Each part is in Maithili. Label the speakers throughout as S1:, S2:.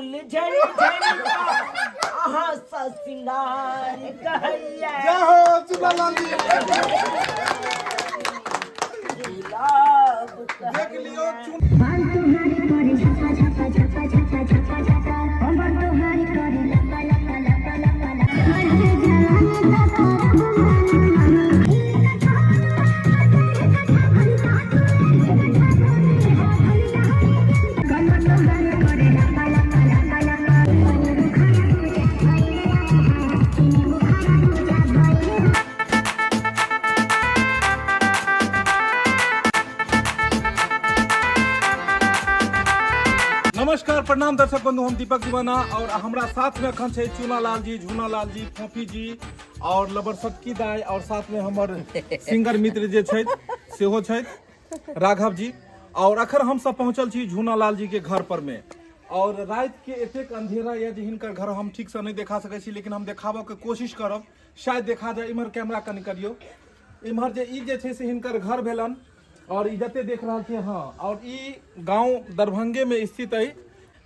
S1: फूल झड़ी झड़ी अहाँ सँ सिंगार कहैया।
S2: जय हो चुनालाल जी।
S1: गुलाब।
S2: देख लियो चुन
S3: बाल तोहार करे झपा झपा झपा झपा झपा झपा, कमर तोहार करे लपा लपा लपा लपा लपा, मर जान त करब माना माना। कमर तोहार करे लपा लपा लपा लपा, बुखारा पूजा भइल रे, बुखारा पूजा भइल।
S2: नमस्कार, प्रणाम दर्शक बंधु, हम दीपक दीवाना और हमरा साथ में अखन छै चूनालाल जी, झूनालाल जी, फोफी जी और लबरसटकी दाई और साथ में हमर सिंगर मित्र जे छथि सेहो छथि राघव जी। और अखन हम सब पहुंचल छी झूनालाल जी के घर पर में और रात के एतेक अंधेरा यऽ जे हिनकर घर हम ठीक से नहीं देखा सकै छी, लेकिन हम देखाबऽ के कोशिश करब, शायद देखा जाए। इम्हर कैमरा कनि करियौ, इम्हर जे ई जे छै से हिनकर घर भेलन और ई जते देख रहल छियै, हाँ, और ई गांव दरभंगे में स्थित अइ।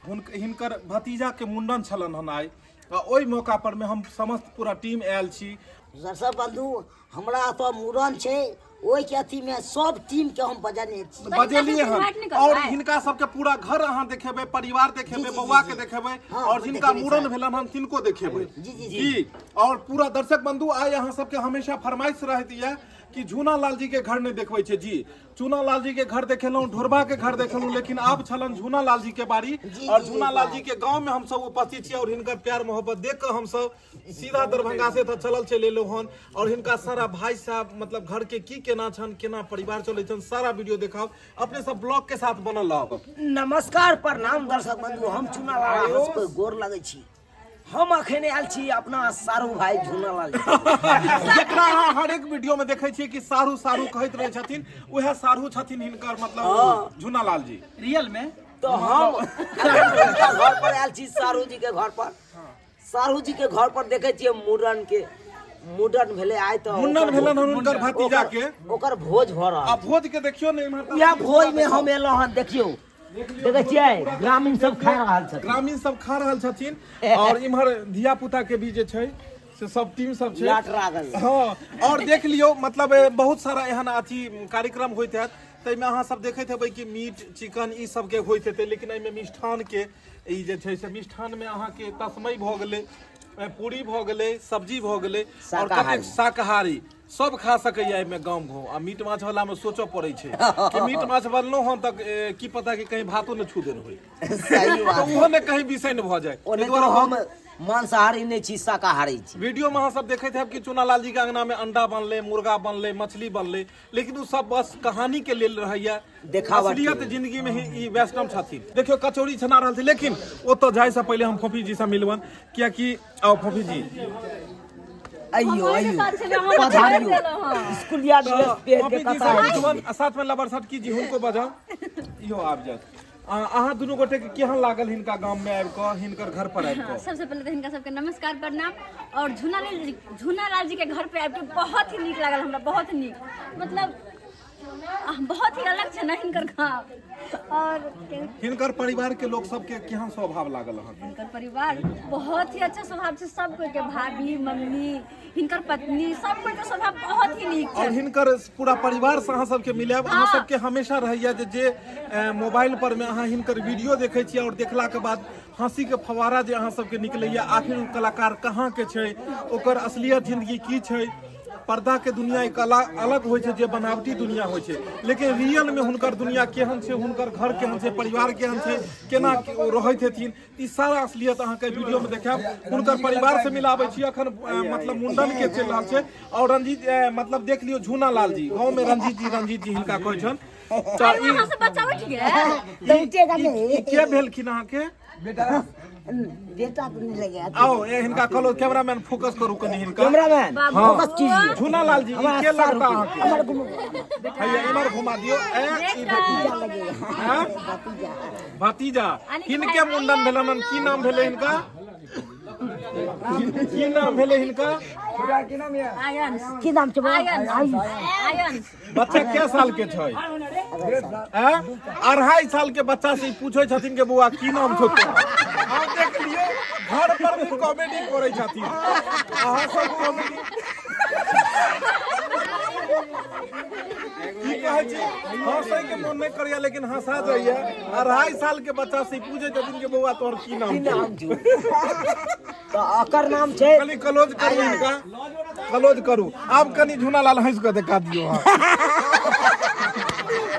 S2: हिनकर भतीजा के मुंडन छलन हन आइ, आ ओहि मौका पर में हम समस्त पूरा टीम आयल छी।
S1: दर्शक बंधु, हमरा एतऽ मुड़न छै, ओहि के अथी में सब टीम के हम बजने छी।
S2: बजेलिए हन
S4: उद्घाटन करबै।
S2: और हिनका सबके पूरा घर अहाँ देखेबै, परिवार देखेबै,
S1: जी, जी,
S2: बौआ
S1: जी।
S2: के देखेबै
S1: हाँ,
S2: और जिनका
S1: देखेबै
S2: मुड़न
S1: सर।
S2: भेलन हन तिनको देखेबै।
S1: जी, जी, जी।
S2: जी। और पूरा दर्शक बंधु, आइ अहाँ सबके हमेशा फरमाइश रहैत यऽ कि झूना लाल जी के घर नहि देखबै छै जी। चूना लाल जी के घर देखेलहुँ, ढोरबा के घर देखेलहुँ, लेकिन आब छलन झूना लाल जी के बारी
S1: जी,
S2: और
S1: जी,
S2: झूना लाल
S1: जी।
S2: जी के गांव में हम सब उपस्थित छी और हिनकर प्यार मोहब्बत देख कऽ हम सब सीधा दरभंगा से तऽ चलल चलि एलहुँ हन। और हिनका सारा भाई साहब मतलब घर के की केना छन, केना परिवार चलै छन, सारा वीडियो देखाब। अपने सब ब्लॉग के साथ बनल रहब।
S1: नमस्कार, प्रणाम दर्शक बंधु, हम चूना लाल अहाँ सबके गोर लगै छी। हम अखन आयल छी अपना सारू भाई झूनालाल जी।
S2: जकरा अहाँ हर एक वीडियो में देखै छियै कि सारू सारू कहैत रहै छथिन, उएह सारू छथिन हिनकर, मतलब झूनालाल जी
S5: रियल में।
S1: तो हम हुनका घर पर आयल छी, सारू जी के घर पर। सारू जी के घर पर देखै छियै मुड़न के, मुड़न भेलै आइ, तऽ
S2: मुंडन
S1: ओकर
S2: भेलन हन हुनकर भतीजा के।
S1: ओकर भोज भऽ रहल।
S2: आ भोज के देखियौ ने इम्हर तऽ
S1: इएह भोज में हम एलहुँ हन। देखियौ, देखै छियै ग्रामीण सब खा रहल छथिन।
S2: ग्रामीण सब खा रहल छथिन और इम्हर धिया पुता के भी जे छै से सब टीम सब छै।
S1: लाट लागल।
S2: हाँ, और देख लियौ, मतलब बहुत सारा एहन अथी कार्यक्रम होइत हैत, ताहिमे अहाँ सब देखैत हेबै कि मीट चिकन ई सबके होइत हेतै, लेकिन एहिमे मिष्ठान के ई जे छै से मिष्ठान मे अहाँके तस्मई भऽ गेलै, पूरी भऽ गेलै, सब्जी भऽ गेलै और
S1: शाकाहारी।
S2: कतेक शाकाहारी सब खा सकैया एहिमे गाम गाँव। आ मीट माछ वाला मे सोचऽ पड़ै छै कि मीट माछ बनलहुँ हन तऽ की पता कि कहीं भातो ने छू देन होय,
S1: सही
S2: तऽ
S1: बात,
S2: ओहो ने कहीं बिसैन भऽ जाय।
S1: ओने
S2: ताहि
S1: तऽ
S2: दुआरे
S1: हम मांसाहारी नहि छी, शाकाहारी छी।
S2: वीडियो में अहाँ सब देखैत हैब कि चूनालाल जी के अंगना में अंडा बनलै, मुर्गा बनलै, मछली बनलै, लेकिन ओ सब बस कहानी के लेल रहैया,
S1: देखावट के
S2: असलियत
S1: लेल।
S2: जिंदगी में ही ई वैष्णव छथिन। देखियौ कचौड़ी छना रहल छै, लेकिन ओतऽ जाय से पहिले हम फोफी जी से मिलबन, कियाकि आओ फोफी जी।
S1: अइयो अइयो, पधारियो, स्कूलिया ड्रेस पहिर के
S2: फोफी जी
S1: कतऽ
S2: से
S1: आयल छी?
S2: मिलबन आ साथ में लबर सटकी जी हुनको बजाउ, इहो आबि जायत। अहाँ दुनू गोटे के केहन लागल हिनका गाम में आबि कऽ, हिनकर घर पर आबि कऽ?
S4: सबसे पहले तऽ हिनका सबके नमस्कार, प्रणाम। और झूना लाल जी के घर पे आबि के बहुत ही नीक लागल हमरा, बहुत नीक, मतलब बहुत ही अलग छै ने हिनकर गाँव। और
S2: हिनकर परिवार के लोग सबके केहन स्वभाव लागल अहाँके?
S4: हिनकर परिवार बहुत ही अच्छा स्वभाव छै सब कोई के, भाभी, मम्मी, हिनकर पत्नी, सब कोई के स्वभाव बहुत ही नीक
S2: और
S4: छै।
S2: हिनकर पूरा परिवार से अहाँ सबके मिलायब। अहाँ सबके हमेशा रहैया जे जे मोबाइल पर में अहाँ हिनकर वीडियो देखै छियै और देखला के बाद हंसी के फवारा जे अहाँ सबके निकलैया, आखिर ओ कलाकार कहाँ के छै, ओकर असलियत जिंदगी की छै। पर्दा के दुनिया एक अलग होइ छै जे बनावटी दुनिया होइ छै, लेकिन रियल में हुनकर दुनिया केहन छै, हुनकर घर केहन छै, परिवार केहन छै, केना ओ रहैत हेथिन, ई सारा असलियत अहाँके वीडियो में देखायब। हुनकर परिवार से मिलाबै छी। अखन मतलब मुंडन के चलि रहल छै और रंजीत, मतलब देख लियौ झूना लाल जी गाँव में रंजीत जी, रंजीत जी हिनका कहै छनि। तऽ
S4: अरे अहाँ सब बचाबै छियै?
S2: ई के भेलखिन अहाँके?
S1: बेटा तो नहीं लगे।
S2: आओ ए हिनका कहलो, कैमरामैन फोकस करू कनि हिनका।
S1: कैमरामैन
S4: बाबू।
S1: फोकस कीजिए।
S2: झूना लाल जी, ई
S1: हमारा
S2: के
S1: सारू
S2: लगता
S1: के
S2: अहाँके?
S1: हमारे घुमा।
S2: हैया इमहर घुमा दियौ। ए ई
S4: बेटा।
S1: लगेगा।
S2: हाँ?
S1: भतीजा।
S2: भतीजा।
S4: अनिक
S2: हिनके
S4: भाई,
S2: मुंडन भेलन हन, की नाम भेलै हिनका? की नाम भेलै हिनका?
S4: आयन।
S1: की नाम छै?
S4: Ion, ion.
S2: बच्चा कै साल के छै? आँय? 2.5 साल के बच्चा से ई पूछै छथिन के बौआ की नाम छौ तोहर। अहाँ देख लियौ घर पर भी कॉमेडी करै छथिन अहाँ सब। कॉमेडी की कहै छी, हंसै के मोन नहि करैया लेकिन हंसा जाइया। 2.5 साल के बच्चा से ई पूछै छथिन के बौआ तोहर की नाम
S1: की
S2: छौ?
S1: नाम छौ? तऽ ओकर नाम छै।
S2: कनि क्लोज करू हिनका, क्लोज करू। आब कनि झूना लाल हंसि कऽ देखा दियौ अहाँ।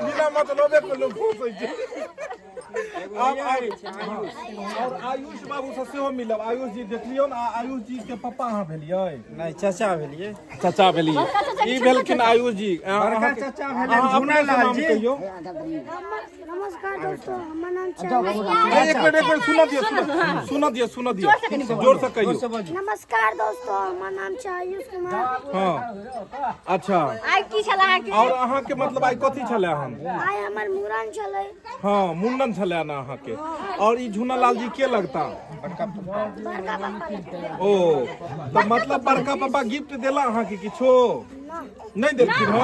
S2: बिना मतलबे के लोक हंसै छै। आब और आयुष बाबू से सेहो मिलब। आयुष जी देखलियौ ने, आयुष जी के पप्पा अहाँ भेलियै?
S5: नहि, चाचा भेलियै।
S2: चाचा भेलियै। ई भेलखिन आयुष जी।
S5: बड़का चाचा भेलै
S2: अहाँ
S5: झूना
S2: अपने से
S5: लाल
S2: नाम
S5: जी।
S2: कहियौ।
S3: नमस्कार दोस्तों, हमर नाम छै।
S2: एक मिनट, एक मिनट, सुनऽ दियौ, सुनऽ दियौ, सुनऽ दियौ, जोर से कहियौ।
S3: नमस्कार दोस्तों, हमर नाम छै आयुष कुमार।
S2: हँ, अच्छा।
S4: आइ की छल अहाँके?
S2: और अहाँके मतलब आइ कथी छलै हन?
S3: आइ हमर मुड़न छलै।
S2: हँ, मुंडन छलै ने अहाँके। और ई झूना लाल जी के लगता?
S3: बड़का पापा लगता।
S2: ओ तऽ मतलब बड़का पापा गिफ्ट देला अहाँके? किछो नहि देलखिन हँ?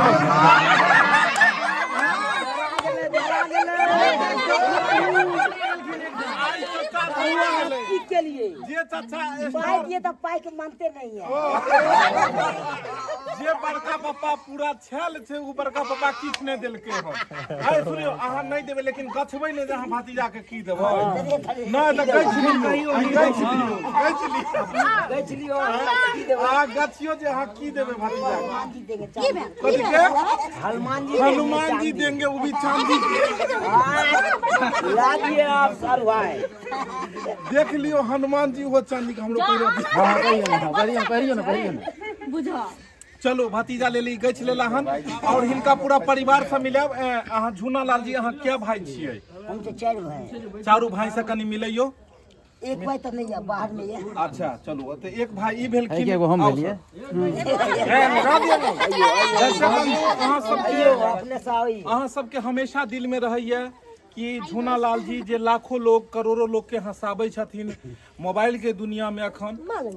S2: आइ चचा धुआ गेलै।
S1: की केलिए
S2: जे चचा
S1: पाई दिए तऽ पाई के मानते नहीं है।
S2: जे बड़का पापा पूरा छल छै, ओ बड़का पापा किछु नहि देलकै हन। अरे सुनियौ, अहाँ नहि देबै लेकिन गछबै नहि जे अहाँ भतीजा के की देबै? नहि तऽ गछि लियौ, गछि लियौ, गछि लियौ।
S1: गछि लियौ, अहाँ की देबै?
S2: अहाँ गछियौ जे अहाँ की देबै भतीजा के।
S1: हनुमान जी देंगे चांदी।
S2: कथी के?
S1: हनुमान जी।
S2: हनुमान जी देंगे, वो भी चांदी के।
S1: ला दिए आप सर भाई।
S2: देख लियौ, हनुमान जी वो चांदी के हमरो पहिरा दियौ।
S4: बुझ
S2: चलो, भतीजा ले ली, गछि लेला हन और हिनका पूरा परिवार से मिलायब। अहाँ झूना लाल जी, अहाँ क्या भाई छियै?
S1: हम तो चार भाई।
S2: चारू भाई से कनि मिलैयो।
S1: एक भाई तो नहीं है, बाहर में है।
S2: अच्छा चलू, तऽ एक भाई ई भेलखिन।
S5: एगो हम
S2: आउ
S5: भेलियै।
S2: सर। दर्शक बंधु, अहाँ सबके
S1: अपने से आई।
S2: अहाँ सबके हमेशा दिल में रहैया कि झूना लाल जी जे लाखों लोग करोड़ों लोग के हंसाबै छथिन मोबाइल के दुनिया में अखन,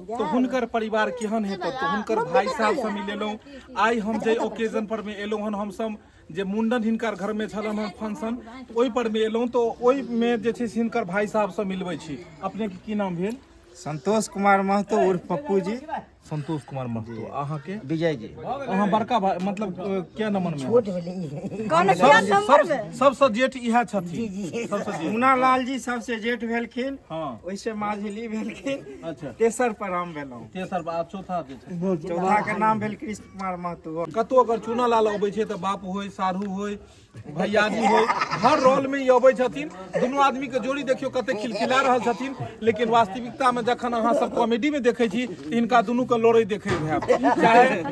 S2: तो हुनकर परिवार केहन हेतै? तो हुनकर भाई साहब से मिलेलहुँ। आइ हम जे ओकेजन पर में एलहुँ हन, हमसब जे मुंडन हिनकर घर में छलन हन फंक्शन, ओहि पर में एलहुँ, तो ओहि में जे छै से हिनकर भाई साहब से मिलबै छी। अपने के की नाम भेल?
S5: संतोष कुमार महतो उर्फ पप्पू जी।
S2: संतोष कुमार महतो। अहाँके?
S5: विजय जी।
S2: अहाँ बड़का भाई, मतलब क्या नंबर में?
S1: छोट भेलै ई।
S4: कौन क्या नंबर में?
S2: सबसँ जेठ इएह छथिन, सबसँ जेठ।
S5: मुन्ना लाल जी सबसे जेठ भेलखिन।
S2: हँ।
S5: ओहिसे माझिली भेलखिन।
S2: अच्छा।
S5: तेसर पर हम भेलहुँ।
S2: तेसर आ चौथा जे छै?
S5: चौथा के नाम भेल कृष्ण कुमार महतो।
S2: कतौ अगर चूना लाल अबै छै तऽ बाप होय, साढ़ू होय, भैयाजी होय, हर रोल में ई अबै छथिन। दुनू आदमी के जोड़ी देखियौ कते खिलखिला रहल छथिन, लेकिन वास्तविकता में जखन अहाँ सब कॉमेडी में देखै छी तऽ हिनका दुनू के लड़ै देखै हैब, चाहे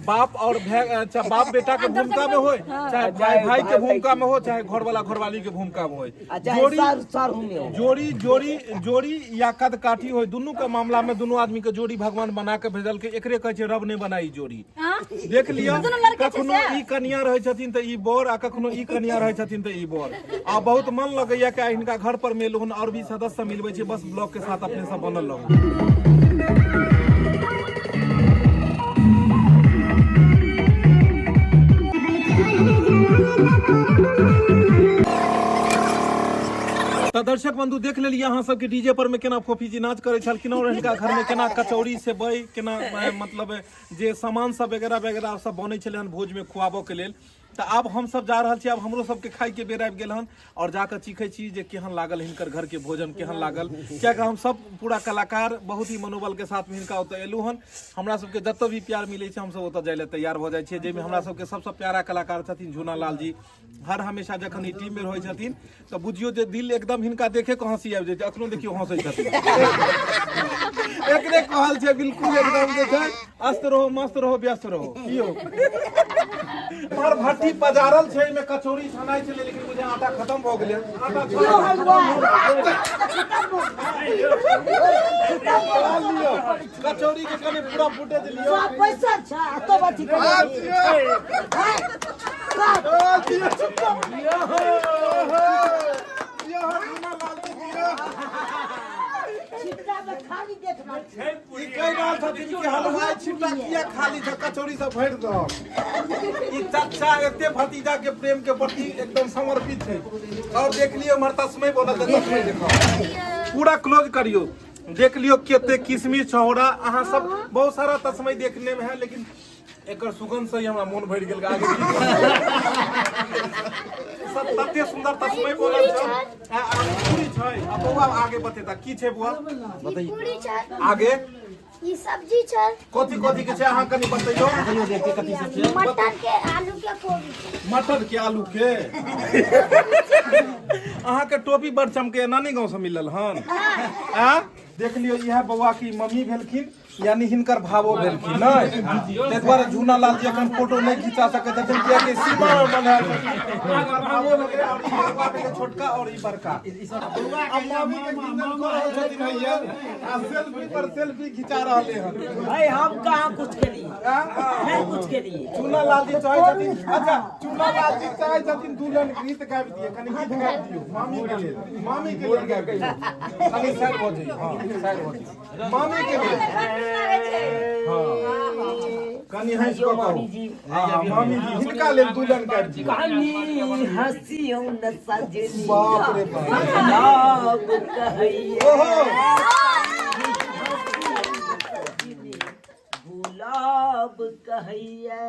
S2: बाप और चाहे बाप बेटा के भूमिका में होय, चाहे भाई भाई के भूमिका में हो, चाहे घरवाला घरवाली के भूमिका में होय।
S1: आ चाहे
S2: जोड़ी
S1: सर सर में हो।
S2: जोड़ी जोड़ी जोड़ी या कद काठी होय, दुनू के मामला में दुनू आदमी के जोड़ी भगवान बना के भेजलकै। एकरे कहै छै रब ने बनाई जोड़ी। देख लिअ,
S4: दुनू लड़के छै
S2: कखनो
S4: से?
S2: ई कनिया रहै छथिन तऽ ई बर, आ कखनो ई कनिया रहै छथिन तऽ ई बर। आ बहुत मन लगैया कि आइ हिनका घर पर मेलहुँ हन। और भी सदस्य से मिलबै छी। बस ब्लॉग के साथ अपने सब बनल रहू। तऽ दर्शक बंधु, देख लेलियै अहाँ सबके डीजे पर में केना फोफी जी नाच करै छलखिन और हिनका घर में केना कचौड़ी सेवई, केना मतलब जे सामान सब वगैरह वगैरह सब बनै छलै हन भोज में खुआबऽ के लेल। तऽ आब हमसब जा रहल छी, आब हमरो सबके खाय के बेर आबि गेल हन और जाकऽ चीखै छी जे केहन लागल हिनकर घर के भोजन, केहन लागल, कियाकि हम सब पूरा कलाकार बहुत ही मनोबल के साथ में हिनका ओतऽ एलहुँ हन। हमरा सबके जतऽ भी प्यार मिलै छै, हमसब ओतऽ जाइ लए तैयार भऽ जाइ छियै, जाहिमे हमरा सबके सबसँ प्यारा कलाकार छथिन झूना लाल जी। हर हमेशा जखन ई टीम में रहै छथिन तऽ बुझियौ जे दिल एकदम हिनका देखे के हंसी आबि जाइ छै। अखनो देखियौ हंसै छथिन। एकरे कहल छै बिल्कुल एकदम जे छै, अस्त रहो, मस्त रहो, व्यस्त रहो। की यौ, पर भट्टी पजारल छै, एहिमे कचौड़ी छनाइ छलै, लेकिन बुझे आटा खत्म भऽ गेलै। आटा लियौ, कचौड़ी के कनि पूरा फुटेज लियौ।
S1: सब पैसा छै आ तब अथी करै। छिट्टा में
S2: ई कहि रहल छथिन कि हलवाई छिट्टा किया खाली छै, कचौड़ी सब भरि दहक। ई चच्चा एते भतीजा के प्रेम के प्रति एकदम समर्पित छै। और देख लियौ हमर तस्मै बोलत है, तस्मै देखो पूरा क्लोज करियो, देख लियो कते किशमिश छहोरा। अहाँ सब बहुत सारा तस्मै देखने में है, लेकिन एकर सुगंध से ही हमरा मोन भरि गेल। आगे की सब तते सुंदर तस्मै बोलल छै। आ, आ, पूरी छै। आ बौआ आगे बतेता की छै, बौआ
S3: ई पूरी छै।
S2: आगे
S3: ई सब्जी छै।
S2: कथी कथी के छै, अहाँ कनि बतैयौ।
S3: मटर के, आलू के, कोबी के।
S2: मटर के, आलू के। अहाँके टोपी बड़ चमके, नानी गाँव से मिलल हन? आ देख लियौ, इएह बौआ की मम्मी भेलखिन, यानी हिनकर भावो भेलखिन नहि, ताहि दुआरे झूना लाल जी एखन फोटो नहि खिंचा सकैत छथिन, कियाकि सीमा मे बन्हायल छथिन। हिनकर भावो भेलै और ई बड़का भेलै छोटका और ई बड़का। आ मामी के किंजन कऽ रहल छथिन हैया, आ सेल्फी पर सेल्फी खिंचा रहले हन।
S1: अरे हम कहाँ कुछ केलिए?
S2: आ?
S1: नहीं कुछ केलिए।
S2: चूना लाल जी चाहै छथिन, अच्छा चूना लाल जी चाहै छथिन दुल्हन गीत गाबि दिए, कनि गीत गाबि दियौ मामी के लेल, मामी के लेल गाबि दियौ। कनि साइड भऽ जइयौ, हँ साइड भऽ जइयौ मामी के लेल, हँ कनि हँसि कऽ कहू। हँ हँ मामी जी हिनका लेल दुल्हन गाबि दियौ।
S1: कनी हंसियौ न सजनी।
S2: बाप रे बाप।
S1: गुलाब कहैया।
S2: ओहो।
S1: गुलाब कहैया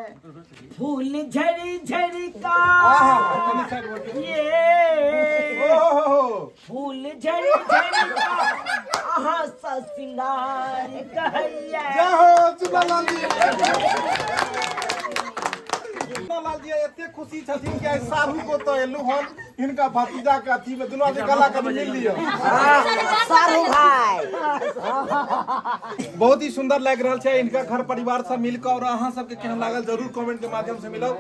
S1: फूल झड़ी झड़ी का।
S2: आहा, कनि साइड भऽ जइयौ।
S1: ये
S2: ओहो।
S1: फूल झड़ी झड़ी का अहाँ सा सिंगार कहैया।
S2: जय हो चुना लाल जी। चुना लाल जी एते खुशी छथिन कि आइ साढ़ू को तो एलू हन हिनका भतीजा के अथी में, दुनू आदमी गला कनि मिल लिअ।
S1: सारू भाई।
S2: बहुत ही सुंदर लागि रहल छै हिनका घर परिवार सब मिल कऽ, और अहाँ सबके केहन लागल जरूर कमेंट के माध्यम से मिलब।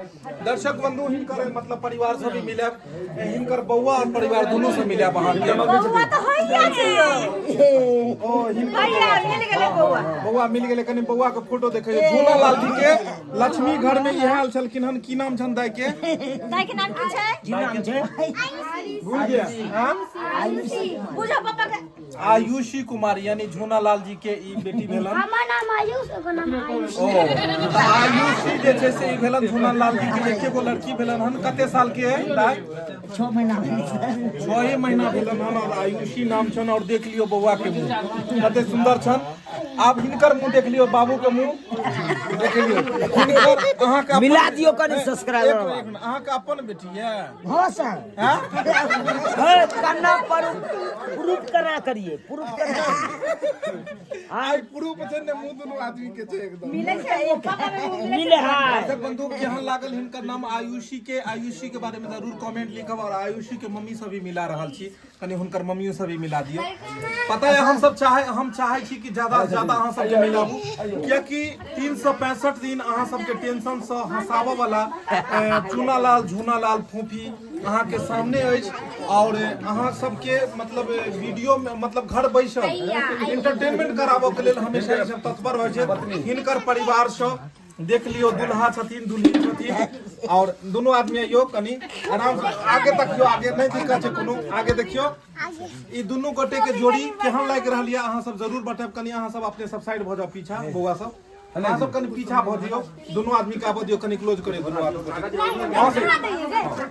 S2: दर्शक बंधु, हिनकर मतलब परिवार से भी मिलब, हिनकर बौआ और परिवार दोनों से मिलब अहाँके।
S4: बौआ तऽ होइया छै यौ।
S2: ओ हिनकर
S4: भैया मिल गेलै बौआ।
S2: बौआ मिल गेलै। कनि बौआ के फोटो देखै झूना लाल जी के लक्ष्मी घर में इएह आयल छलखिन हन। की नाम छन दाई के?
S4: दाई के नाम की छै?
S1: की नाम छै?
S2: भूल गया? हाँ?
S4: बुझो पापा के।
S2: आयुषी कुमार, यानी झूना लाल जी के ई बेटी भेलन।
S3: हमर नाम आयुष, ओकर नाम आयुष।
S2: ओ तऽ आयुषी जे छै से ई भेलन झूना लाल जी के एके गो लड़की भेलन हन। कते साल के है दाई?
S1: 6 महीना भेलै सर।
S2: 6 महीना भेलन हन और आयुषी नाम छन। और देख लियौ बौआ के मुंह कते सुंदर छन। आब हिनकर मुंह देख लियौ, बाबू के मुंह देख लियौ। हिनकर अहाँके अपन-
S1: मिला दियौ कनि सब्सक्राइबर।
S2: एक मिनट, अहाँके अपन बेटी ये?
S1: हाँ सर।
S2: हाँ?
S1: हे, कन्ना पर प्रूफ करा करिए, प्रूफ करा करिए।
S2: आइ प्रूफ छै ने, मुंह दुनू आदमी के छै एकदम।
S4: मिलै छै ओ पापा में मुँह मिलै।
S1: मिले है।
S2: दर्शक बंधु, केहन लागल हिनकर नाम आयुषी के, आयुषी के बारे में जरूर कमेंट लिखब। और आयुषी के मम्मी से भी मिला रहल छी, कनि हुनकर मम्मियो से भी मिला दियौ। पता है हम सब चाहे, हम चाहे छी कि ज्यादा से ज्यादा अहाँ सबके मिलाबू, कियाकि 365 दिन अहाँ सबके टेंशन से हंसाबऽ वाला चूना लाल, झूना लाल, फूफी अहाँके सामने अछि। और अहाँ सबके मतलब वीडियो में मतलब घर बैसल इंटरटेनमेंट कराबऽ के लेल हमेशा ई सब तत्पर रहै छै। हिनकर परिवार सब देख लियौ, दुल्हा छथिन, दुल्हिन छथिन, और दुनू आदमी अइयौ कनि आराम से आगे तकियौ, आगे नहि दिक्कत छै कोनो, आगे देखियौ। ई दुनू गोटे के जोड़ी केहन लागि रहल यऽ अहाँ सब जरूर बतायब। कनि अहाँ सब अपने सब साइड भऽ जाउ पीछा, बौआ सब अहाँ सब कनि पीछा भऽ जइयौ, दुनू आदमी के आबऽ दियौ, कनि क्लोज करियौ दुनू आदमी के। अहाँ सब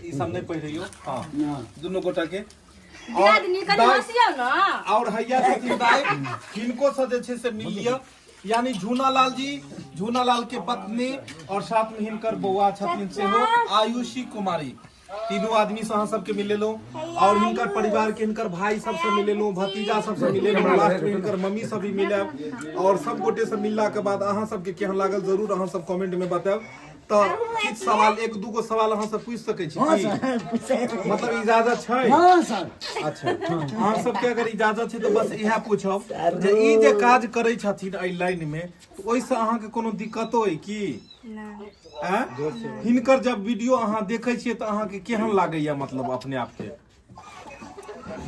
S2: ई सब नहि पहिरैयौ। हँ दुनू गोटा के
S4: दियादनी कनि हँसियौ ने।
S2: और हैया छथिन दाइ, हिनको से जे छै से मिल लिअ, यानी झूना लाल जी, झूना लाल के पत्नी, और साथ में हिनकर बौआ छथिन सेहो आयुषी कुमारी। तीनू आदमी से अहाँ सबके मिलेलहुँ और हिनकर परिवार के, हिनकर भाई सबसे मिलेलहुँ, भतीजा सबसे मिलेलहुँ, लास्ट में हिनकर मम्मी सब भी मिलब। और सब गोटे से मिलला के बाद अहाँ सबके केहन लागल जरूर अहाँ सब कमेंट में बतायब। तऽ किछु सवाल, एक दूगो सवाल अहाँ सब पूछि सकै छी
S1: हाँ
S2: की?
S1: सर, पूछे।
S2: मतलब इजाजत छै?
S1: हाँ सर।
S2: अच्छा, अहाँ सबके अगर इजाजत छै तऽ बस इएह पूछब जे ई जे काज करै छथिन एहि लाइन मे, तऽ ओहिसँ अहाँके कोनो दिक्कतो अइ की? आँय? हिनकर जब वीडियो अहाँ देखै छियै तऽ अहाँके केहन लागैया, मतलब अपने आपके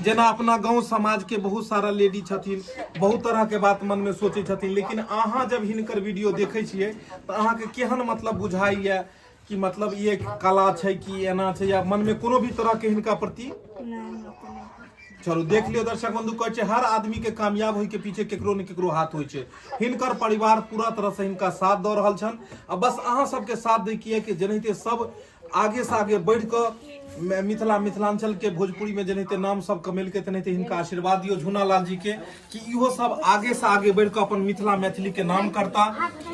S2: जेना अपना गांव समाज के बहुत सारा लेडी छथिन, बहुत तरह के बात मन में सोचे छथिन, लेकिन अहाँ जब हिनकर वीडियो देखै छियै तऽ अहाँके केहन मतलब बुझाइया कि मतलब ई एक कला छै कि एना छै, या मन में कोनो भी तरह के हिनका प्रति? चलू देख लियौ दर्शक बंधु, कहै छै हर आदमी के कामयाब होय के पीछे केकरो ने केकरो हाथ होइ छै। हिनकर परिवार पूरा तरह से हिनका साथ दऽ रहल छनि आ बस अहाँ सबके साथ दै के कि जेनाहिते सब आगे से आगे बढ़ि कऽ मिथिला मिथिलांचल के भोजपुरी में जेनाहिते नाम सब कमेलकै तेनाहिते हिनका आशीर्वाद दियौ झूना लाल जी के कि इहो सब आगे से आगे बढ़ि कऽ अपन मिथिला मैथिली के नाम करता,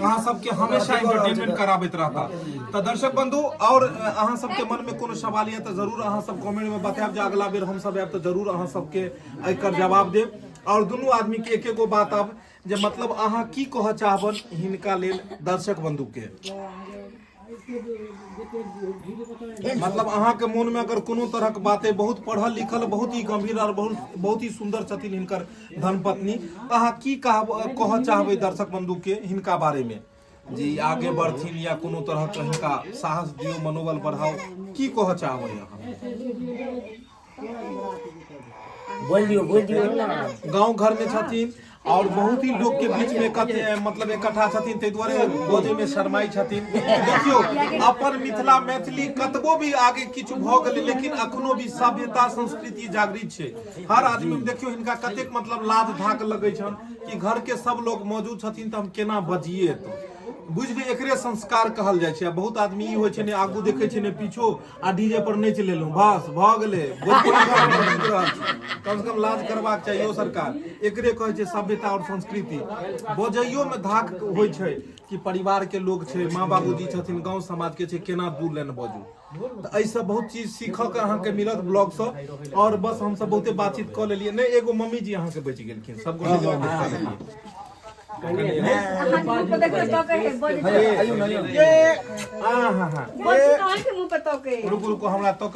S2: अहाँ सबके हमेशा एंटरटेनमेंट कराबैत रहता। तऽ दर्शक बंधु और अहाँ सबके मन में कोनो सवाल यऽ तऽ जरूर अहाँ सब कमेंट में बतायब जे अगला बेर हम सब आयब तऽ जरूर अहाँ सबके एकर जवाब देब। और दुनू आदमी के एक एगो बात आब जे मतलब अहाँ की कहऽ चाहबन हिनका लेल दर्शक बंधु के, मतलब अहाँ के मन में अगर कोनो तरह के बात है, बहुत पढ़ल लिखल बहुत ही गंभीर और बहुत बहुत ही सुंदर छथिन हिनकर धर्मपत्नी, अहाँ की कहऽ चाहबै दर्शक बंधु के हिनका बारे में जी आगे बढ़थिन या कोनो तरह के हिनका साहस दियौ, मनोबल बढ़ाओ, की कहऽ चाहबै अहाँ?
S1: बोल दियो, बोल दियो ना।
S2: गांव घर में छथिन और बहुत ही लोग के बीच में मतलब इकट्ठा छथिन, ताहि दुआरे बजै में शरमाई छथिन। देखियौ अपन मिथिला मैथिली कतबो भी आगे किछु भऽ गेलै लेकिन अखनो भी सभ्यता संस्कृति जागृत छै हर आदमी में। देखियौ हिनका कतेक मतलब लाज धाक लगै छनि कि घर के सब लोग मौजूद छथिन तऽ हम केना बजिए, तऽ बुझलियै एकरे संस्कार कहल जाइ छै। आ बहुत आदमी ई होइ छै ने आगू देखै छै ने पीछो आ डीजे पर नाचि लेलहुँ, बस भऽ गेलै, भोजपुरी गाना पर नाचि रहल छी। कम से कम लाज करबाक चाही यौ सरकार। एकरे कहै छै सभ्यता और संस्कृति। बजैयो में धाक होइ छै कि परिवार के लोग छै, माँ बाबूजी छथिन, गाँव समाज के छै, केना दू लाइन बजू। तऽ एहिसँ बहुत चीज सीखऽ के अहाँके मिलत ब्लॉगसँ। और बस हमसब बहुते बातचीत कऽ लेलियै। नहि एगो मम्मी जी अहाँके बचि गेलखिन, सब गोटे कऽ लेलियै। रुकू रुकू, हमरा तो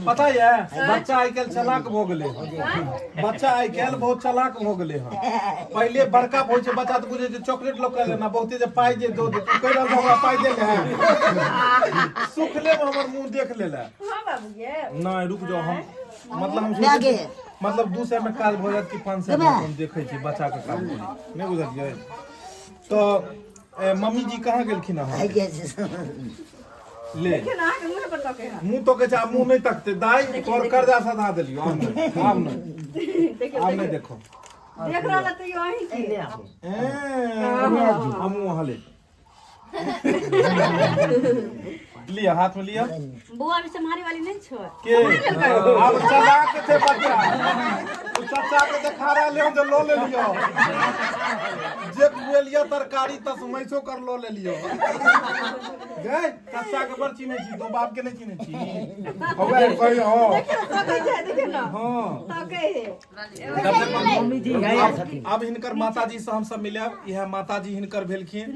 S2: पता ये बच्चा आइ काल्हि चालाक भऽ गेलै हन, बच्चा आइ काल्हि बहुत चालाक भऽ गेलै हन। पहिले बड़का होइ छै बच्चा तऽ बुझै छै चॉकलेट लऽ कऽ लेना, बहुते जे पाइ जे दऽ देत, कहि रहल हमरा पाइ दे ले, सुख लेब हमर मुँह देख ले। नहि रुक जाओ, हम मतलब हम सोचै छी, मतलब 200 में काज भऽ जायत कि 500 में, हम देखै छी बच्चा के काज करी, नहि बुझलियै। तऽ मम्मी जी कहाँ गेलखिन अहाँ? ले मुँह तकै छै, आब मुँह नहि तकतै दाइ, तोर कर्जा सधा देलियौ, आब नहि, आब नहि, आब नहि देखो।
S4: देख रहल तैयो अहीं के
S2: हमहूँ अहाँ ले लिया, हाथ में लिया।
S4: बौआ अभी सम्हारे वाली नहीं छो
S2: के अब चला के थे बच्चा, उ चचा के देखा रहले हन जे लो ले लियो, जे खुएलियो तरकारी त समैसो कर लो ले लियो। गए चचा के बड़ चिन्है छी तो बाप के नहीं चिन्है छी। हौवे कहियो
S4: तकै छै, देखियौ ना।
S2: हां
S4: तकै है।
S2: अब हिनकर माताजी से हम सब मिलब। इएह माताजी हिनकर भेलखिन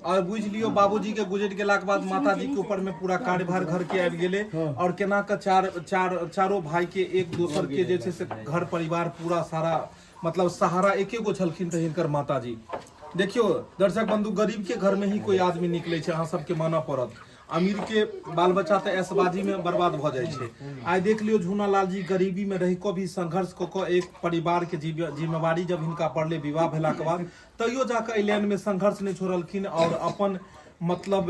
S2: और बुझि लियौ बाबूजी के गुजरि गेलाके बाद माताजी के ऊपर में पूरा कार्यभार घर के आबि गेलै और केना के चार चार चारो भाई के एक दोसर के जे छै से घर परिवार पूरा सारा मतलब सहारा एके गो छलखिन तऽ हिनकर माताजी। देखियौ दर्शक बंधु, गरीब के घर में ही कोई आदमी निकलै छै, अहाँ सबके मानऽ पड़त। अमीर के बाल बच्चा तऽ ऐशबाजी में बर्बाद भऽ जाइ छै। आइ देख लियौ झूना लाल जी गरीबी में रहि कऽ भी संघर्ष कऽ कऽ एक परिवार के जिम्मेवारी जब हिनका पड़लै विवाह भेलाके बाद, तैयो जाकऽ एहि लाइन में संघर्ष नहि छोड़लखिन और अपन मतलब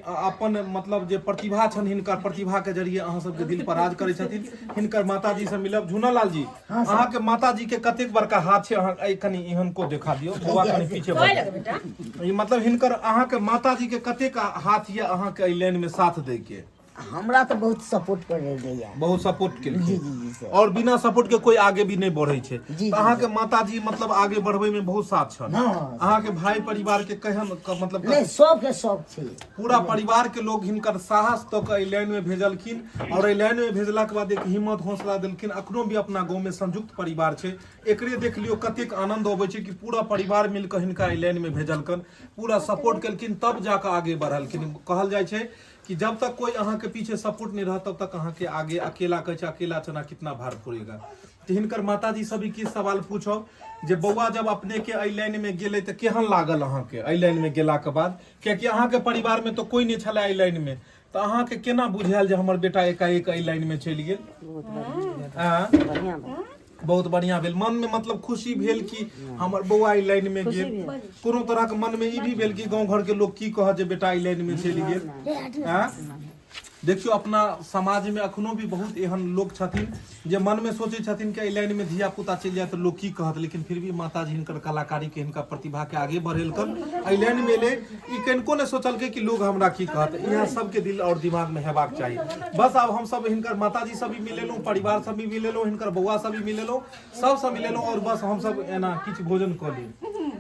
S2: अपन मतलब जे प्रतिभा छनि हिनकर प्रतिभा के जरिए अहाँ सबके दिल पर राज करै छथिन। हिनकर माताजी से मिलब। झूना लाल जी, अहाँ के माताजी के कतेक बड़का हाथ छै, अहाँ एहि कनि एहन को देखा दियौ, बौआ कनि पीछे भऽ जाउ। ई मतलब हिनकर अहाँ के माताजी के कतेक हाथ ये अहाँ के एहि लाइन में साथ दै के?
S1: हमरा तऽ बहुत सपोर्ट कर दैया।
S2: बहुत सपोर्ट केलखिन।
S1: जी, जी, जी, सर।
S2: और बिना सपोर्ट के कोई आगे भी नहीं बढ़े छै।
S1: जी, जी,
S2: तऽ अहाँ के माताजी मतलब आगे बढ़बै में बहुत साथ छल।
S1: हाँ।
S2: अहाँ के भाई परिवार के केहन मतलब
S1: नहीं, सबके सब छै।
S2: पूरा परिवार के लोग हिनकर साहस दऽ कऽ एहि लाइन में भेजलखिन और एहि लाइन में भेजला के बाद एक हिम्मत हौसला देलखिन। अखनो भी अपना गाँव में संयुक्त परिवार छै, एकरे देख लियौ कतेक आनंद अबै छै कि पूरा परिवार मिल कऽ हिनका एहि लाइन में भेजलकन, पूरा सपोर्ट केलखिन, तब जाकऽ आगे बढ़लखिन। कहल जाइ छै कि जब तक कोई अहाँ के पीछे सपोर्ट नहीं रहा तब तक अहाँ के आगे अकेला कहै छै अकेला चना कितना भार फोड़ेगा। तऽ हिनकर माताजी से भी किछु सवाल पूछब जे बौआ जब अपने के एहि लाइन में गेलै तऽ केहन लागल अहाँ के एहि लाइन में गेला के बाद, कियाकि अहाँ के परिवार में तऽ कोई नहीं छलै एहि लाइन में, तऽ अहाँ के केना बुझायल जे हमर बेटा एकाएक एहि लाइन में चलि गेल? आँ? बहुत बढ़िया भेल। मन में मतलब खुशी भेल कि हमर बौआ ई लाइन में गेल? कोनो तरह के मन में ई भी भेल कि गांव घर के लोग की कहत जे बेटा ई लाइन में चलि गेल? आँ? देखियौ अपना समाज में अखनो भी बहुत एहन लोग छथिन जे मन में सोचै छथिन कि एहि लाइन में धिया पुता चलि जाए तऽ लोग की कहत, लेकिन फिर भी माताजी हिनकर कलाकारी के, हिनका प्रतिभा के आगे बढ़ेलकन, एहि लाइन में एलै। ई कनिको नहि सोचलकै कि लोग हमरा की कहत। इएह सबके दिल और दिमाग में हेबाक चाही। बस आब हमसब हिनकर माताजी सब भी मिलेलहुँ, परिवार सब भी मिलेलहुँ, हिनकर बौआ सब भी मिलेलहुँ, सबसँ मिलेलहुँ और बस हमसब एना किछु भोजन कऽ ली।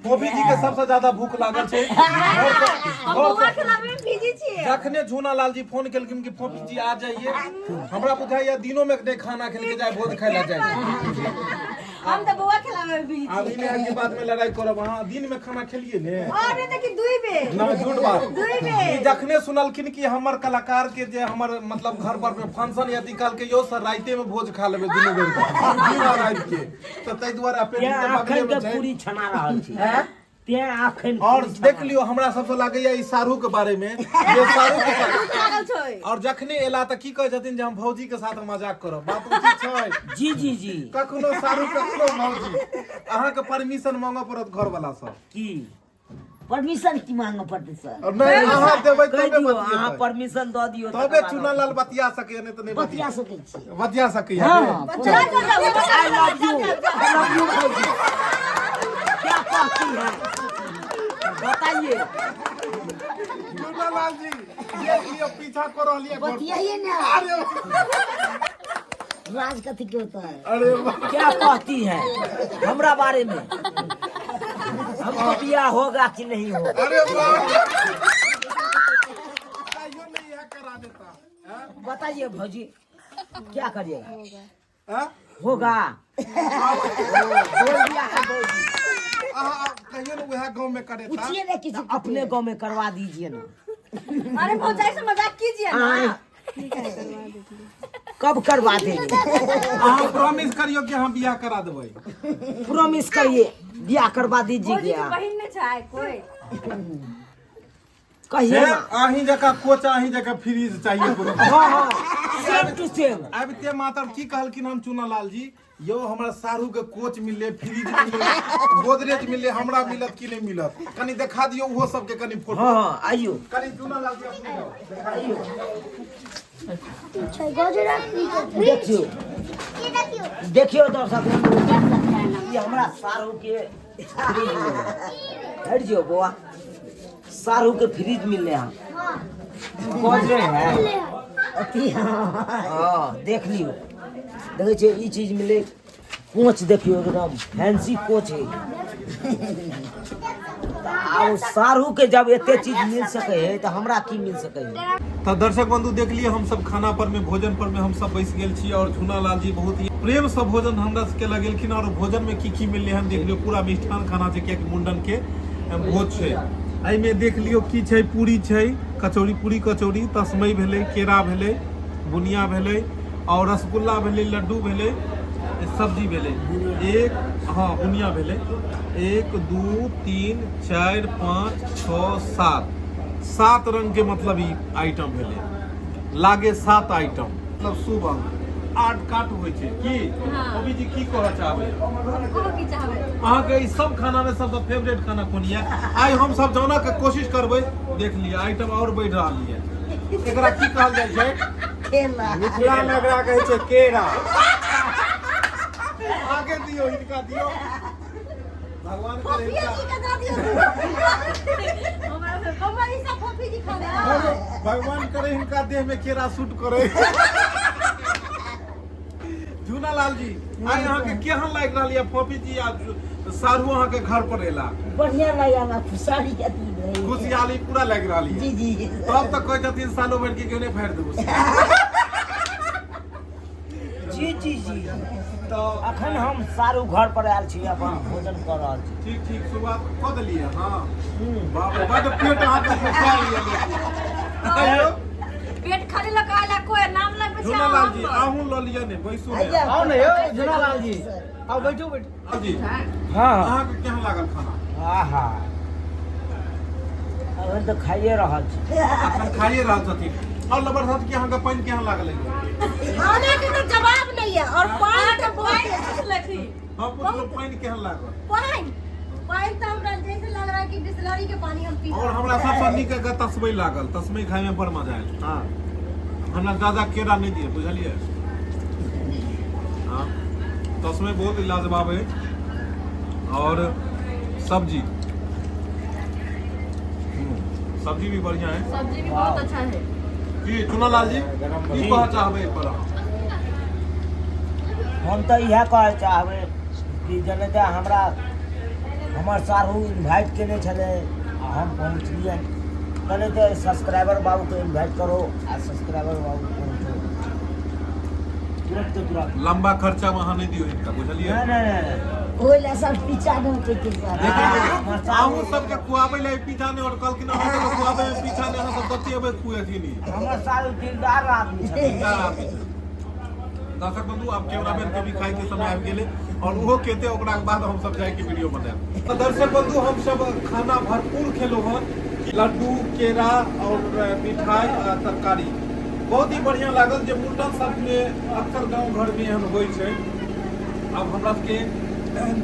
S2: फोफी जी के सबसँ ज्यादा भूख लागल छै।
S4: हम बौआ खिलाबै में बिजी छियै।
S2: जखने झूना लाल जी फोन केलखिन कि फोफी जी आ जाइए, हमरा बुझाइया दिनों में नहि खाना खेलके जाय, भोज खाय ला जाय।
S4: हम तऽ बौआ खिलाबै में बिजी।
S2: आब ई नहि कि बाद में लड़ाई करब। अहाँ दिन में खाना खेलिए ने?
S4: और नहीं तऽ कि दुई बेर।
S2: ना, झूठ बात।
S4: दुई बेर।
S2: ई जखने सुनलखिन कि हमर कलाकार के जे हमर मतलब घर पर में फंक्शन यदि कहलकै यो सर राइते में भोज खा लेबै दुनू बेर के, दिन आ राति के, तऽ ताहि दुआरे पेट
S1: तें
S2: के बगले
S1: अखन
S2: में
S1: के
S2: छै।
S1: पूरी छना रहल छी, तें अखन
S2: और
S1: पूरी छना।
S2: देख लियो, हमरा सबसे लागैया ई सारू के बारे में जे सारू के साथ
S4: लागल छै।
S2: और जखने एला तऽ की कहै छथिन जे हम भौजी के साथ मजाक करब। बात उचित छै?
S1: जी जी जी।
S2: कखनो सारू कखनो भौजी। अहाँके परमिशन मांगऽ पड़त घर वाला सब।
S1: की परमिशन की मांगऽ पड़तै सर?
S2: और नहि, अहाँ देबै
S1: कहि
S2: तबे
S1: दियौ अहाँ
S2: बतियेतै।
S1: परमिशन दऽ दियौ
S2: तबे
S1: तकर बाद।
S2: चुना लाल बतिया सकैया, नहि तऽ नहि
S1: बतिया सकै छी।
S2: बतिया सकैया।
S1: हाँ।
S4: चल चल चल।
S1: I love you, I love you भौजी। क्या कहती है बताइए।
S2: चुना लाल जी देख लियौ, पीछा कऽ रहल यऽ घर।
S3: बतियाइए ना।
S2: अरे
S3: राज कथी के होता है?
S2: अरे वाह।
S1: क्या कहती है हमरा बारे में, हमको बियाह होगा कि नहीं होगा?
S2: अरे वाह, कहियो नहीं यह करा देता।
S1: बताइए भौजी, क्या करिएगा?
S2: हाँ?
S1: होगा, बोल दिया है भौजी।
S2: अहाँ कहियो ने वएह गाँव में करेता।
S3: पूछिए ना किसी को।
S1: अपने गांव में करवा दीजिए ना।
S4: अरे भौजाई से मजाक कीजिए ना।
S1: कब करवा देंगे?
S2: अहाँ प्रॉमिस करियो कि हम बियाह करा देबै।
S1: प्रॉमिस करिए, बियाह करवा दीजिए।
S4: भौजी के
S1: क्या
S4: बहिन नहीं छै कोई?
S1: कहिए
S2: हे
S1: ना।
S2: अहीं जकाँ कोच, अहीं जकाँ फ्रिज चाहिए कोनो।
S1: हाँ हाँ, सेम टू सेम।
S2: आबिते मातर की कहलखिन हम चुना लाल जी यौ, हमरा सारू के कोच मिलले, फ्रिज मिलले, गोदरेज मिलले, हमरा मिलत कि नहि मिलत? कनि देखा दियौ ओहो सबके कनि फोटो।
S1: हाँ हाँ, आइयो।
S2: कनि चुना लाल जी अपने जाओ।
S1: देखियो देखियो दर्शक बंधु, ई हमरा सारू के फ्रिज मिलले। हट जियो बौआ। सारू के फ्रिज मिलले हन, गोदरेज है। हाँ, देख लियो, देखै छियै ई चीज मिले। कोच देखियो, एकदम फैंसी कोच है। आब सारू के जब एते चीज मिल सके है तऽ हमरा की मिल सके है?
S2: तऽ दर्शक बंधु देख लिए, हम सब खाना पर में, भोजन पर में हम सब बैस गेल छी और झूना लाल जी बहुत ही प्रेम से भोजन हमरा सबके लगेलखिन। और भोजन में की की मिलले हन देख लियो। पूरा मिष्ठान खाना छै, कियाकि मुंडन के भोज छै। एहिमे देख लियो की छै। पूरी छै, कचौड़ी, पूरी कचौड़ी, तस्मई भेलै, केरा भेलै, बुनिया भेलै और रसगुल्ला भेलै, लड्डू भेलै, सब्जी भेलै, एक हाँ बुनिया भेलै। 1 2 3 4 5 6 7, 7 रंग के मतलब ई आइटम भेलै। लागे 7 आइटम मतलब शुभ अंक 8 काट होइ छै की? अभी जी की कहऽ चाहबै?
S4: कहऽ की चाहबै?
S2: अहाँके ई सब खाना में सबसँ फेवरेट खाना कोन यऽ? आइ हम सब जानऽ के कोशिश करबै। देख लिअ, आइटम और बढ़ि रहल यऽ। एकरा की कहल जाइ छै?
S5: मिथिला में एकरा कहै छै केरा।
S2: आगे दियौ, हिनका दियौ। भगवान करे
S4: फोफिया
S2: हिनका
S4: जी के दऽ दियौ। हमरा हमरा ई सब फोफी जी खा ले।
S2: भगवान करे हिनका देह में केरा सूट करे। झूना लाल जी, आइ अहाँके केहन लागि रहल यऽ फोफी जी आ सारू अहाँके घर पर एला?
S3: बढ़िया लगा, खुशहाली के अथी भेल।
S2: खुशहाली पूरा लागि रहल यऽ?
S3: जी जी।
S2: तब तऽ कहै छथिन सालो भरि के केने फाड़ि देबो।
S1: जी जी जी।
S2: तऽ
S1: अखन हम सारू घर पर आयल छी, अपन भोजन कऽ रहल छी।
S2: ठीक ठीक, शुरुआत कऽ देलियै। हाँ बाप रे, बड्ड पेट अहाँके भुखायल यऽ लेकिन। आइयो
S4: पेट खाली लग आला कोई नाम लगबै छै।
S2: झूना लाल जी, अहूँ लऽ लिअ ने, बैसू ने।
S5: आउ ने यौ झूना लाल जी, आउ, बैठू बैठू।
S2: जी।
S1: हाँ।
S2: अहाँके केहन लागल खाना?
S1: आहा, अखन तऽ खाइए रहल छी।
S2: अखन खाइए रहल छथिन। और लबर साथ के अहाँके पानि केहन लागल?
S4: खाना के तो जवाब नहीं है और पानी तो बहुत पूछलखिन।
S2: हम पुछलहुँ पानि केहन लागल?
S4: पानि, पानि तो हमरा जैसे लग रहा है कि बिसलरी के पानी हम पी।
S2: और हमरा सबसँ नीक एकर तस्मै लागल। तस्मै खायमे बड़ मजा आयल।
S5: हाँ।
S2: हमरा दादा केरा नहि दिए बुझलियै। हाँ, तस्मै बहुत लाजवाब है और सब्जी, सब्जी भी बढ़िया है।
S4: सब्जी भी बहुत अच्छा है।
S2: की चुनालाल जी, की कहऽ चाहबै एहि पर अहाँ?
S1: हम तऽ इएह कहऽ चाहबै कि जनता हमरा हमर साढ़ू इन्वाइट केने छलै आ हम पहुँचलियै। कहले तऽ सब्सक्राइबर बाबूके इन्वाइट करो आ सब्सक्राइबर बाबू पहुँचो तुरंत के तुरंत।
S2: लंबा खर्चा में अहाँ नहि दियौ हिनका, बुझलियै?
S1: नहि नहि नहि।
S3: ओहि लए सब पीछा नहि होते सर।
S2: देखियौ, अहूँ सबके खुआबै लए पीछा नहि, और कहलखिन अहाँ सबके खुआबै मे पीछा नहि, अहाँ सब कथी एबै खुएथिन?
S1: हमर साढ़ू दिलदार आदमी छथिन।
S2: दिलदार आदमी छथिन। दर्शक बंधु, आब कैमरामैन के भी खाय के समय आबि गेलै और ओहो खेते, ओकरा बाद हम सब जाय के वीडियो बनायब। तऽ दर्शक बंधु, हम सब खाना भरपूर खेलहुँ हन, लड्डू, केरा और मिठाई आ तरकारी। बहुत ही बढ़िया लागल जे मुंडन सब में अक्सर गाँव घर में एहन होइ छै। आब हमरा सबके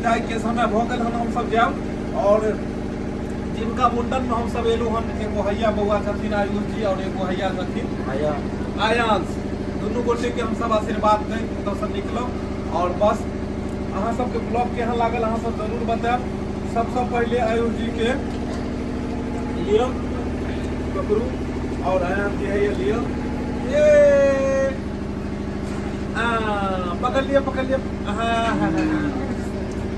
S2: जाय के समय भऽ गेल हन, हम सब जायब। और जिनका मुंडन में हम सब एलहुँ हन, एगो हैया बौआ छथिन आयुष जी और एगो हैया छथिन आयांश, दुनू गोटे के हम सब आशीर्वाद दैत ओतऽसँ निकलहुँ। और बस अहाँ सबके ब्लॉग केहन लागल अहाँ सब जरूर बतायब। सबसँ पहिले आयुष जी के लिअ पकड़ू और आयांश जी हैया लिअ, ये आ पकड़ लिअ, पकड़ लिअ। हाँ हाँ हाँ।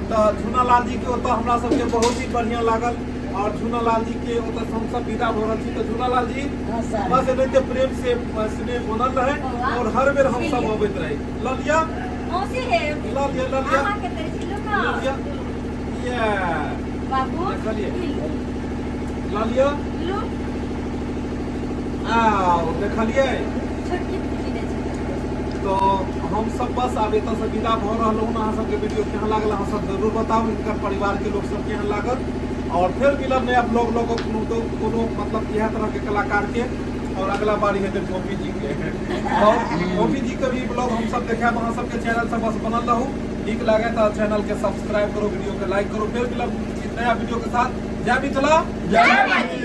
S2: तऽ झूनालाल जी के ओतऽ हमरा सबके बहुत ही बढ़िया लागल और झूनालाल जी के ओतऽ हम सब विदा भऽ रहल छी। तऽ झूनालाल जी, बस एनाहिते प्रेम से स्नेह बनल रहे और हर बेर हम सब अबैत रही। लऽ लिअ।
S4: मौसी हे।
S2: लऽ लिअ, लऽ लिअ।
S4: अहाँ के तरी छी लुका।
S2: लऽ लिअ। ये
S4: बाबू।
S2: देखलियै? लऽ लिअ।
S4: लू।
S2: आउ देखलियै?
S4: छोटकी बुच्ची नै छै।
S2: तो हम सब बस आब एतऽ से विदा भऽ रहलहुँ हन। अहाँ सबके वीडियो केहन लागल अहाँ सब जरूर बताउ, हिनकर परिवार के लोग सब केहन लागल। और फेर मिलब नया ब्लॉग लऽ कऽ कोनो तो कोनो मतलब इएह तरह के कलाकार के। और अगला बारी हेतै फोफी जी के और फोफी जी के भी ब्लॉग हम सब देखायब अहाँ सबके चैनल से। बस बनल रहू, नीक लागे तऽ चैनल के सब्सक्राइब करू, वीडियो के लाइक करू। फेर मिलब नया वीडियो के साथ। जय मिथिला, जय मैथिली।